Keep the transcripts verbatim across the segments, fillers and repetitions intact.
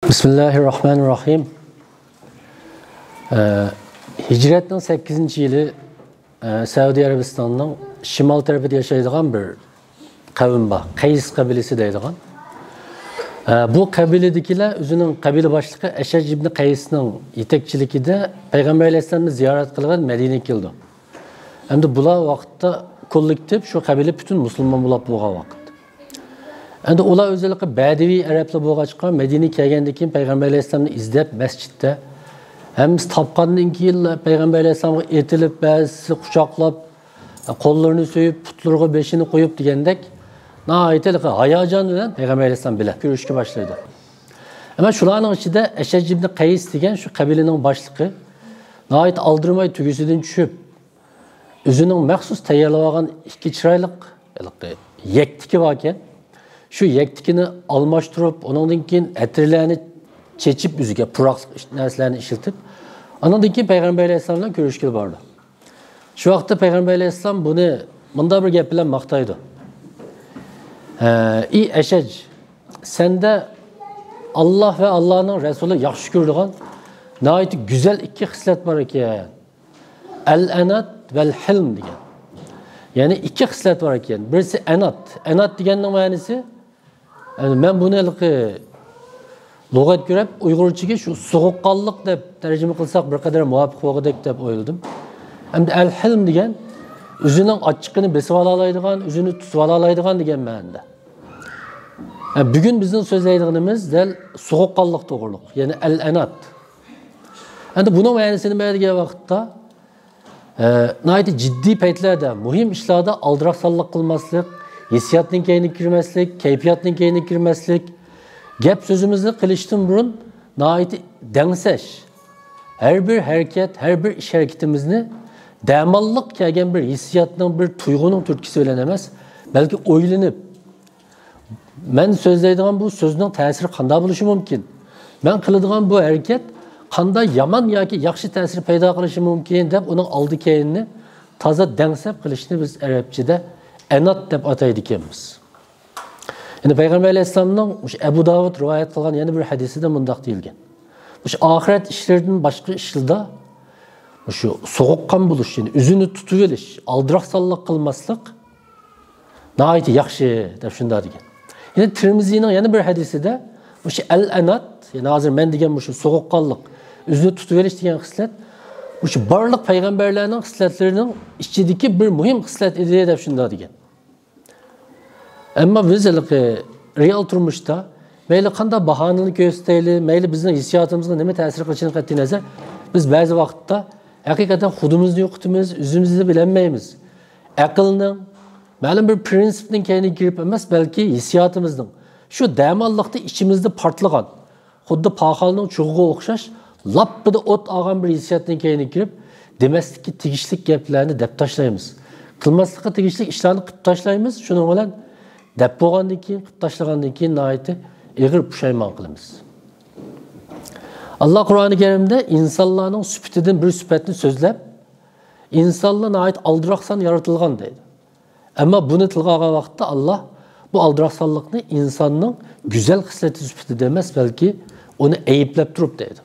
بىسمىللاھىررەھمانىررەھىم. ئە، ھىجرەتنىڭ سەككىزىنچى يىلى، ئە، سەئۇدى ئەرەبىستاننىڭ شىمال تەرىپىدە ياشايدىغان بىر قەۋم بار. قەيس قەبىلىسى دەيدىغان. ئە، بۇ قەبىلىدىكىلەر ئۆزىنىڭ قەبىلە باشلىقى ئەشەج ئىبنى قەيسنىڭ يېتەكچىلىكىدە پەيغەمبەر ئەلەيھىسسالامنى زىيارەت قىلىۋېلىپ مەدىنىگە كېلىدۇ. ئەمدى بۇلار ۋاقىتتا كوللېكتىپ شۇ قەبىلە پۈتۈن مۇسۇلمان بولۇپ بولغان ۋاقىت. ئەمدى ئۇلار ئۆزلىرى بەدىۋىي ئەرەبلەر بولغاچقا، مەدىنىگە كەلگەندىن كېيىن پەيغەمبەر ئەلەيھىسسالامنى ئىزدەپ مەسچىدتە، ھەممىسى تاپقاندىن كېيىنلا پەيغەمبەر ئەلەيھىسسالامغا ئېتىلىپ، بەزىسى قۇچاقلاپ، قوللىرىنى سۆيۈپ، پۇتلىرىغا بېشىنى قويۇپ دېگەندەك، ناھايىتى ھاياجان بىلەن پەيغەمبەر ئەلەيھىسسالام بىلەن كۆرۈشكە باشلايدۇ. ئەمما شۇلارنىڭ ئىچىدە ئەشەج ئىبنى قەيس دېگەن شۇ قەبىلىنىڭ باشلىقى ناھايىتى ئالدىرىماي تۆگىسىدىن چۈشۈپ، ئۆزىنىڭ مەخسۇس تەييارلىۋالغان ئىككى چىرايلىق ھېلىقى يەكتىكى باركەن، شۇ يەكتىكىنى ئالماشتۇرۇپ، ئۇنىڭدىن كېيىن ئەتىرلەرنى چېچىپ، ئۆزىگە پۇراقلىق ئىش-، نەرسىلەرنى ئىشلىتىپ، ئانىڭدىن كېيىن پەيغەمبەر ئەلەيھىسسالام بىلەن كۆرۈشكىلى بارىدۇ. شۇ ۋاقىتتا پەيغەمبەر ئەلەيھىسسالام بۇنى مۇنداق بىر گەپ بىلەن ماختايدۇ. ھە، ئى ئەشەج، سەندە ئاللا ۋە ئاللانىڭ رەسۇلى ياخشى كۆرىدىغان ناھايىتى گۈزەل ئىككى خىسلەت بار ئىكەن. ئەل ئەنات ۋەل ھىلم دېگەن. يەنى ئىككى خىسلەت بار ئىكەن. بىرسى ئەنات. ئەنات دېگەننىڭ مەنىسى، يەنى مەن بۇنى ھېلىقى لۇغەت كۆرۈپ ئۇيغۇرچىگە شۇ سوغۇققانلىق دەپ تەرجىمە قىلساق بىر قەدەر مۇۋاپىق بولغۇدەك دەپ ئويلىدىم. ئەمدى ئەل ھىلم دېگەن ئۆزىنىڭ ئاچچىقىنى بېسىۋالالايدىغان، ئۆزىنى تۇتۇۋالالايدىغان دېگەن مەنىدە. ھە، بۈگۈن بىزنىڭ سۆزلەيدىغىنىمىز دەل سوغۇققانلىق توغرۇلۇق، يەنى ئەل ئەنات. ئەمدى بۇنىڭ مەنىسى نېمە دېگەن ۋاقىتتا، ئە، ناھايىتى جىددىي پەيتلەردە، مۇھىم ئىشلاردا ئالدىراقسانلىق قىلماسلىق، ھېسسىياتنىڭ كەينىگە كىرمەسلىك، كەيپىياتنىڭ كەينىگە كىرمەسلىك، گەپ سۆزىمىزنى قىلىشتىن بۇرۇن ناھايىتى دەڭسەش، ھەر بىر ھەرىكەت، ھەر بىر ئىش ھەرىكىتىمىزنى دەماللىق كەلگەن بىر ھېسسىياتنىڭ، بىر تۇيغۇنىڭ تۈرتكىسى بىلەن ئەمەس، بەلكى ئويلىنىپ، مەن سۆزلەيدىغان بۇ سۆزنىڭ تەسىرى قانداق بولۇشى مۇمكىن؟ مەن قىلىدىغان بۇ ھەرىكەت قانداق يامان ياكى ياخشى تەسىر پەيدا قىلىشى مۇمكىن دەپ ئۇنىڭ ئالدى كەينىنى تازا دەڭسەپ قىلىشنى بىز ئەرەبچىدە ئەنات دەپ ئاتايدىكەنمىز. يەنى پەيغەمبەر ئەلەيھىسسالامنىڭ مۇشۇ ئەبۇ داۋۇد رىۋايەت قىلغان يەنە بىر ھەدىسىدە مۇنداق دېيىلگەن. مۇشۇ ئاخىرەت ئىشلىرىدىن باشقا ئىشلاردا مۇشۇ سوغۇققان بولۇش، يەنى ئۆزىنى تۇتۇۋېلىش، ئالدىراقسانلىق قىلماسلىق، ناھايىتى ياخشى دەپ شۇنداق دېگەن. يەنە تىرمىزىنىڭ يەنە بىر ھەدىسىدە مۇشۇ ئەل ئەنات، يەنى ھازىر مەن دېگەن مۇشۇ سوغۇققانلىق، ئۆزىنى تۇتۇۋېلىش دېگەن خىسلەت، مۇشۇ بارلىق پەيغەمبەرلەرنىڭ خىسلەتلىرىنىڭ ئىچىدىكى بىر مۇھىم خىسلەت ئىدى دەپ شۇنداق دېگەن. ئەمما بىز ھېلىقى رېئال تۇرمۇشتا مەيلى قانداق باھانىنى كۆرسىتەيلى، مەيلى بىزنىڭ ھېسسىياتىمىزغا نېمە تەسىر قىلىشىدىن قەتئىينەزەر، بىز بەزى ۋاقىتتا ھەقىقەتەن خۇدىمىزنى يوقىتىمىز، ئۆزىمىزنى بىلەلمەيمىز. ئەقىلنىڭ، مەلۇم بىر پرىنسىپنىڭ كەينىگە كىرىپ ئەمەس، بەلكى ھېسسىياتىمىزنىڭ شۇ دەماللىقتا ئىچىمىزدە پارتلىغان، خۇددى پاخالنىڭ چوغىغا ئوخشاش، لاپپىدە ئوت ئالغان بىر ھېسسىياتنىڭ كەينىگە كىرىپ، دېمەسلىككە تېگىشلىك گەپلەرنى دەپ تاشلايمىز. قىلماسلىققا تېگىشلىك ئىشلارنى قىلىپ تاشلايمىز. شۇنىڭ بىلەن دەپ بولغاندىن كېيىن، قىلىپ تاشلىغاندىن كېيىن ناھايىتى ئېغىر پۇشايمان قىلىمىز. ئاللا قۇرئانى كەرىمدە ئىنسانلارنىڭ سۈپىتىدىن بىر سۈپەتنى سۆزلەپ، ئىنسانلار ناھايىتى ئالدىراقسان يارىتىلغان دەيدۇ. ئەمما بۇنى تىلغا ئالغان ۋاقىتتا ئاللا بۇ ئالدىراقسانلىقنى ئىنساننىڭ گۈزەل خىسلىتى سۈپىتىدە ئەمەس، بەلكى ئۇنى ئەيىبلەپ تۇرۇپ دەيدۇ.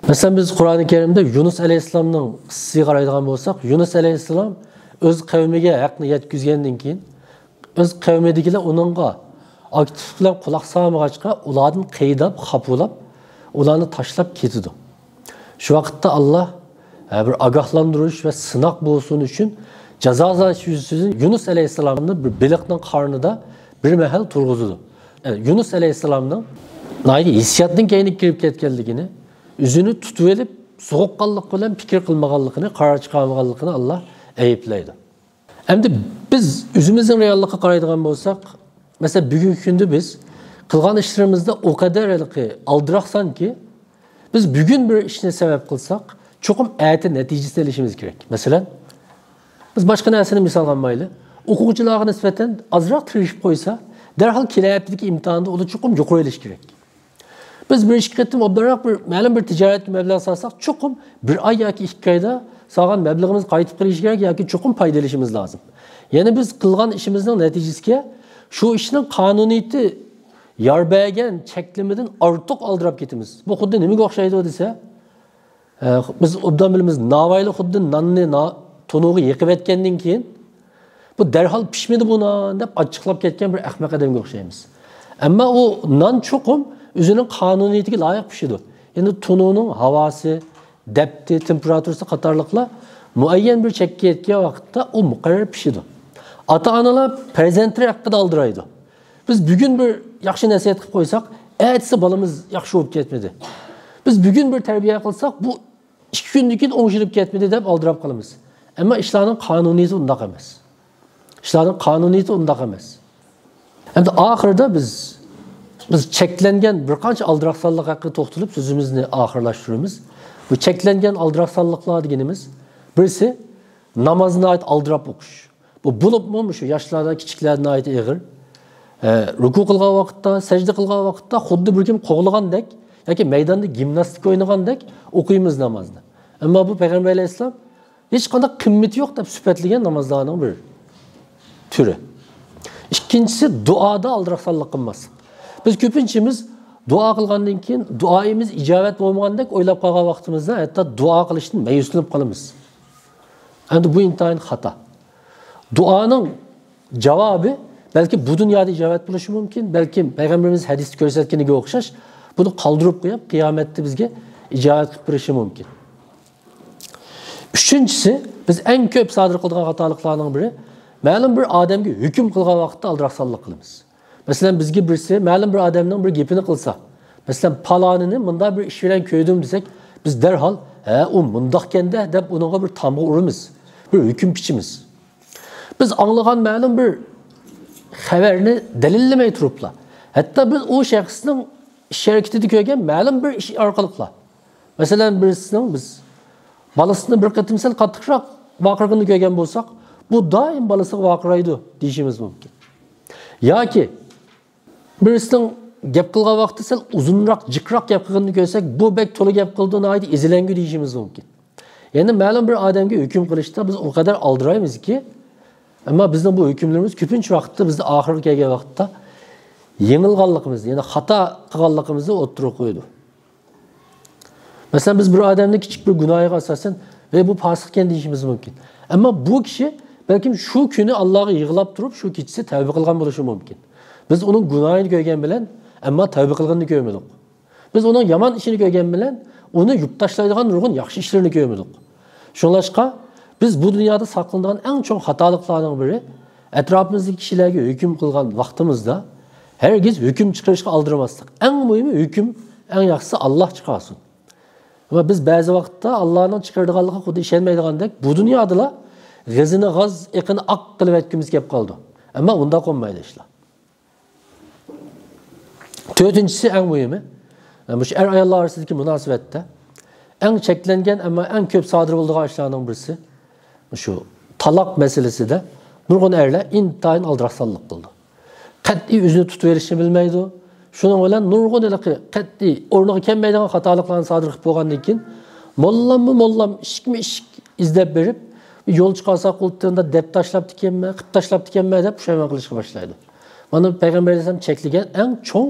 مەسىلەن، بىز قۇرئانى كەرىمدە يۇنۇس ئەلەيھىسسالامنىڭ قىسسىسىگە قارايدىغان بولساق، يۇنۇس ئەلەيھىسسالام ئۆز قەۋمىگە ھەقنى يەتكۈزگەندىن كېيىن، ئۆز قەۋمىدىكىلەر ئۇنىڭغا ئاكتىپلىق بىلەن قۇلاق سالمىغاچقا، ئۇلاردىن قىيناپ، خاپىلاپ، ئۇلارنى تاشلاپ كېتىدۇ. شۇ ۋاقىتتا ئاللا، ھە، بىر ئاگاھلاندۇرۇش ۋە سىناق بولسۇن ئۈچۈن جازا يۈزىسىدىن يۇنۇس ئەلەيھىسسالامنى بىر بېلىقنىڭ قارنىدا بىر مەھەل تۇرغۇزىدۇ. ھە، يۇنۇس ئەلەيھىسسالامنىڭ ناھايىتى ھېسسىياتنىڭ كەينىگە كىرىپ كەتكەنلىكىنى، ئۆزىنى تۇتۇۋېلىپ، سوغۇققانلىق بىلەن پىكىر قىلمىغانلىقىنى، قارار چىقارمىغانلىقىنى ئاللا ئەيىبلەيدۇ. ئەمدى بىز ئۆزىمىزنىڭ رېئاللىققا قارايدىغان بولساق، مەسىلەن، بۈگۈنكى كۈندە بىز قىلغان ئىشلىرىمىزدا ئۇ قەدەر ھېلىقى ئالدىراقسانكى، بىز بۈگۈن بىر ئىشنى سەۋەب قىلساق، چوقۇم ئەتە نەتىجىسىنى ئېلىشىمىز كېرەك. مەسىلەن، بىز باشقا نەرسىنى مىسالغا ئالمايلى. ئوقۇغۇچىلارغا نىسبەتەن ئازراق تىرىشىپ قويسا، دەرھال كېلەر ھەپتىدىكى ئىمتىھاندا ئۇنى چوقۇم يۇقىرى ئېلىش كېرەك. بىز بىر ئىككى قېتىم ئوبدانراق بىر مەلۇم بىر تىجارەتكە مەبلەغ سالساق، چوقۇم بىر ئاي ياكى ئىككى ئايدا سالغان مەبلىغىمىز قايتىپ كېلىشى كېرەك ياكى چوقۇم پايدا ئېلىشىمىز لازىم. يەنى بىز قىلغان ئىشىمىزنىڭ نەتىجىسىگە شۇ ئىشنىڭ قانۇنىيىتى يار بەرگەن چەكلىمىدىن ئارتۇق ئالدىراپ كېتىمىز. بۇ خۇددى نېمىگە ئوخشايدۇ دېسە، ئە، بىز ئوبدان بىلىمىز، ناۋايلار خۇددى ناننى نا-، تونۇرغا يېقىۋەتكەندىن كېيىن، بۇ دەرھال پىشمىدى بۇ نان دەپ ئاچچىقلاپ كەتكەن بىر ئەخمەق ئادەمگە ئوخشايمىز. ئەمما ئۇ نان چوقۇم ئۆزىنىڭ قانۇنىيىتىگە لايىق پىشىدۇ. يەنى تونۇرنىڭ ھاۋاسى، دەپتى، تېمپېراتۇرىسى قاتارلىقلار مۇئەييەن بىر چەككە يەتكەن ۋاقىتتا ئۇ مۇقەررەر پىشىدۇ. ئاتا-ئانىلار پەرزەنتلىرى ھەققىدە ئالدىرايدۇ. بىز بۈگۈن بىر ياخشى نەسىھەت قىلىپ قويساق، ئەتىسى بالىمىز ياخشى بولۇپ كەتمىدى. بىز بۈگۈن بىر تەربىيە قىلساق، بۇ ئىككى كۈندىن كېيىن ئوڭشىلىپ كەتمىدى دەپ ئالدىراپ قالىمىز. ئەمما ئىشلارنىڭ قانۇنىيىتى ئۇنداق ئەمەس. ئىشلارنىڭ قانۇنىيىتى ئۇنداق ئەمەس. ئەمدى ئاخىرىدا بىز، بىز چەكلەنگەن بىر قانچە ئالدىراقسانلىق ھەققىدە توختىلىپ سۆزىمىزنى ئاخىرلاشتۇرىمىز. بۇ چەكلەنگەن ئالدىراقسانلىقلار دېگىنىمىز، بىرسى، نامازنى ناھايىتى ئالدىراپ ئوقۇش. بۇ بولۇپمۇ مۇشۇ ياشلاردا، كىچىكلەردە ناھايىتى ئېغىر. ئە، رۇكۇ قىلغان ۋاقىتتا، سەجدە قىلغان ۋاقىتتا خۇددى بىر كىم قوغلىغاندەك ياكى مەيداندا گىمناستىكا ئوينىغاندەك ئوقۇيمىز نامازنى. ئەمما بۇ پەيغەمبەر ئەلەيھىسسالام ھېچقانداق قىممىتى يوق دەپ سۈپەتلىگەن نامازلارنىڭ بىر تۈرى. ئىككىنچىسى، دۇئادا ئالدىراقسانلىق قىلماسلىق. بىز كۆپىنچىمىز دۇئا قىلغاندىن كېيىن دۇئايىمىز ئىجابەت بولمىغاندەك ئويلاپ قالغان ۋاقتىمىزدا ھەتتا دۇئا قىلىشتىن مەيۈسلىنىپ قالىمىز. ئەمدى بۇ ئىنتايىن خاتا. دۇئانىڭ جاۋابى بەلكى بۇ دۇنيادا ئىجابەت بولۇشى مۇمكىن، بەلكىم پەيغەمبىرىمىز ھەدىستە كۆرسەتكىنىگە ئوخشاش بۇنى قالدۇرۇپ قويۇپ، قىيامەتتە بىزگە ئىجابەت قىلىپ بېرىشى مۇمكىن. ئۈچىنچىسى، بىز ئەڭ كۆپ سادىر قىلىدىغان خاتالىقلارنىڭ بىرى، مەلۇم بىر ئادەمگە ھۆكۈم قىلغان ۋاقىتتا ئالدىراقسانلىق قىلىمىز. مەسىلەن، بىزگە بىرسى مەلۇم بىر ئادەمنىڭ بىر گېپىنى قىلسا، مەسىلەن، پالانىنى مۇنداق بىر ئىش بىلەن كۆردۈم دېسەك، بىز دەرھال، ھە، ئۇ مۇنداقكەندە دەپ ئۇنىڭغا بىر تامغا ئۇرىمىز، بىر ھۆكۈم پىچىمىز. بىز ئاڭلىغان مەلۇم بىر خەۋەرنى دەلىللىمەي تۇرۇپلا، ھەتتا بىز ئۇ شەخسنىڭ ئىش ھەرىكىتىدە كۆرگەن مەلۇم بىر ئىش ئارقىلىقلا، مەسىلەن، بىرسىنىڭ بىز بالىسىنى بىر قېتىم سەل قاتتىقراق ۋارقىرىغىنىنى كۆرگەن بولساق، بۇ دائىم بالىسىغا ۋارقىرايدۇ دېيىشىمىز مۇمكىن. ياكى بىرسىنىڭ گەپ قىلغان ۋاقتىدا سەل ئۇزۇنراق، جىقراق گەپ قىلغىنىنى كۆرسەك، بۇ بەك تولا گەپ قىلىدۇ، ناھايىتى ئېزىلەڭگۈ دېيىشىمىز مۇمكىن. يەنى مەلۇم بىر ئادەمگە ھۆكۈم قىلىشتا بىز ئۇ قەدەر ئالدىرايمىزكى، ئەمما بىزنىڭ بۇ ھۆكۈملىرىمىز كۆپىنچە ۋاقىتتا بىزنى ئاخىرغا كەلگەن ۋاقىتتا يېڭىلغانلىقىمىزنى، يەنى خاتا قىلغانلىقىمىزنى ئوتتۇرىغا قويىدۇ. مەسىلەن، بىز بىر ئادەمنى كىچىك بىر گۇناھىغا ئاساسەن، ۋەي، بۇ پاسىقكەن دېيىشىمىز مۇمكىن. ئەمما بۇ كىشى بەلكىم شۇ كۈنى ئاللاغا يىغلاپ تۇرۇپ، شۇ كېچىسى تەۋبە قىلغان بولۇشى مۇمكىن. بىز ئۇنىڭ گۇناھىنى كۆرگەن بىلەن، ئەمما تەۋبە قىلغىنىنى كۆرمىدۇق. بىز ئۇنىڭ يامان ئىشىنى كۆرگەن بىلەن، ئۇنى يۇيۇپ تاشلايدىغان نۇرغۇن ياخشى ئىشلىرىنى كۆرمىدۇق. شۇڭلاشقا، بىز بۇ دۇنيادا ساقلىنىدىغان ئەڭ چوڭ خاتالىقلارنىڭ بىرى، ئەتراپىمىزدىكى كىشىلەرگە ھۆكۈم قىلغان ۋاقتىمىزدا، ھەرگىز ھۆكۈم چىقىرىشقا ئالدىرىماسلىق. ئەڭ مۇھىمى ھۆكۈم، ئەڭ ياخشىسى ئاللا چىقارسۇن. ئەمما بىز بەزى ۋاقىتتا ئاللانىڭ چىقىرىدىغانلىقىغا خۇددى ئىشەنمەيدىغاندەك، بۇ دۇنيادىلا غېزىنى غاز، ئېقىنى ئاق قىلىۋەتكۈمىز كېلىپ قالىدۇ. ئەمما ئۇنداق بولمايدۇ ئىشلار. تۆتىنچىسى، ئەڭ مۇھىمى، مۇشۇ ئەر-ئاياللار ئارىسىدىكى مۇناسىۋەتتە ئەڭ چەكلەنگەن، ئەمما ئەڭ كۆپ سادىر بولىدىغان ئىشلارنىڭ بىرسى، مۇشۇ تالاق مەسىلىسىدە نۇرغۇن ئەرلەر ئىنتايىن ئالدىراقسانلىق قىلىدۇ. قەتئىي ئۆزىنى تۇتۇۋېلىشنى بىلمەيدۇ. شۇنىڭ بىلەن نۇرغۇن ھېلىقى قەتئىي ئورنىغا كەلمەيدىغان خاتالىقلارنى سادىر قىلىپ بولغاندىن كېيىن، موللاممۇ موللام، ئىشىكمۇ ئىشىك ئىزدەپ بېرىپ، يول چىقارسا قولتۇقىدا دەپ تاشلاپتىكەنمەن، قىپ تاشلاپتىكەنمەن دەپ پۇشايمان قىلىشقا باشلايدۇ. مانا پەيغەمبەر ئەلەيھىسسالام چەكلىگەن ئەڭ چوڭ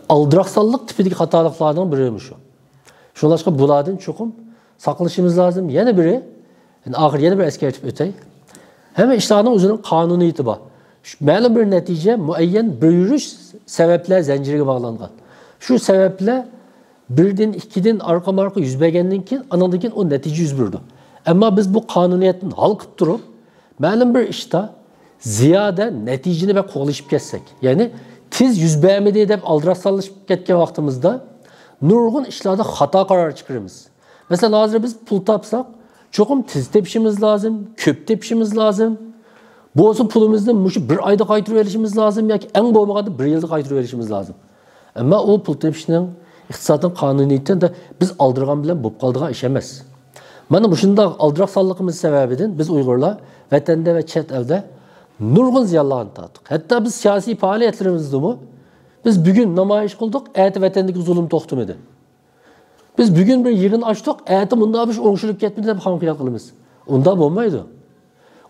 ئالدىراقسانلىق تىپىدىكى خاتالىقلارنىڭ بىرى مۇشۇ. شۇڭلاشقا بۇلاردىن چوقۇم ساقلىنىشىمىز لازىم. يەنە بىرى، يەنە ئاخىر يەنە بىر ئەسكەرتىپ ئۆتەي. ھەممە ئىشلارنىڭ ئۆزىنىڭ قانۇنىيىتى بار. شۇ مەلۇم بىر نەتىجە، مۇئەييەن بىر يۈرۈش سەۋەبلەر زەنجىرىگە باغلانغان. شۇ سەۋەبلەر بىردىن، ئىككىدىن ئارقىمۇ ئارقا يۈز بەرگەندىن كېيىن، ئانىڭدىن كېيىن ئۇ نەتىجە يۈز بېرىدۇ. ئەمما بىز بۇ قانۇنىيەتتىن ھالقىپ تۇرۇپ، مەلۇم بىر ئىشتا زىيادە نەتىجىنى بەك قوغلىشىپ كەتسەك، يەنى تېز يۈز بەرمىدى دەپ ئالدىراقسانلىشىپ كەتكەن ۋاقتىمىزدا نۇرغۇن ئىشلاردا خاتا قارار چىقىرىمىز. مەسىلەن، ھازىر بىز پۇل تاپساق، چوقۇم تېز تېپىشىمىز لازىم، كۆپ تېپىشىمىز لازىم. بولسا پۇلىمىزنى مۇشۇ بىر ئايدا قايتۇرۇۋېلىشىمىز لازىم ياكى ئەڭ بولمىغاندا بىر يىلدا قايتۇرۇۋېلىشىمىز لازىم. ئەمما ئۇ پۇل تېپىشنىڭ ئىقتىسادنىڭ قانۇنىيىتىدە بىز ئالدىرىغان بىلەن بولۇپ قالىدىغان ئىش ئەمەس. مانا مۇشۇنداق ئالدىراقسانلىقىمىز سەۋەبىدىن بىز ئۇيغۇرلار ۋەتەندە ۋە چەت ئەلدە نۇرغۇن زىيانلارنى تارتتۇق. ھەتتا بىز سىياسىي پائالىيەتلىرىمىزدىمۇ بىز بۈگۈن نامايىش قىلدۇق، ئەتە ۋەتەندىكى زۇلۇم توختىمىدى. بىز بۈگۈن بىر يىغىن ئاچتۇق، ئەتە مۇنداق بىر ئىش ئوڭشىلىپ كەتمىدى دەپ خام خىيال قىلىمىز. ئۇنداق بولمايدۇ.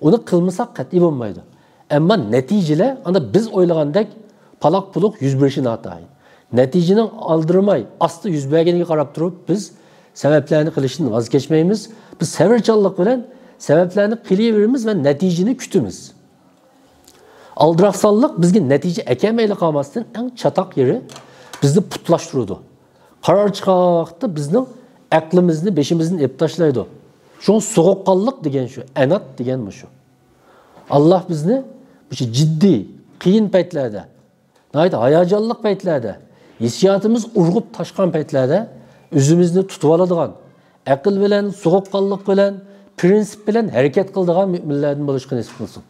ئۇنى قىلمىساق قەتئىي بولمايدۇ. ئەمما نەتىجىلەر ئانا بىز ئويلىغاندەك قالاق-پۇلۇق يۈز بېرىشى ناتايىن. نەتىجىنىڭ ئالدىرىماي، ئاستا يۈز بەرگىنىگە قاراپ تۇرۇپ، بىز سەۋەبلەرنى قىلىشتىن ۋاز كەچمەيمىز. بىز سەۋرچانلىق بىلەن سەۋەبلەرنى قىلىۋېرىمىز ۋە نەتىجىنى كۈتىمىز. ئالدىراقسانلىق بىزگە نەتىجە ئەكەلمەيلا قالماستىن، ئەڭ چاتاق يېرى بىزنى پۇتلاشتۇرىدۇ. قارار چىقارغان ۋاقىتتا بىزنىڭ ئەقلىمىزنى، بېشىمىزدىن ئېلىپ تاشلايدۇ. شۇڭا سوغۇققانلىق دېگەن شۇ، ئەنات دېگەن مۇشۇ. ئاللاھ بىزنى مۇشۇ جىددىي، قىيىن پەيتلەردە، ناھايىتى ھاياجانلىق پەيتلەردە، ھېسسىياتىمىز ئۇرغۇپ تاشقان پەيتلەردە ئۆزىمىزنى تۇتۇۋالىدىغان، ئەقىل بىلەن، سوغۇققانلىق بىلەن، پرىنسىپ بىلەن ھەرىكەت قىلىدىغان مۆمىنلەردىن بولۇشقا نېسىپ قىلسۇن.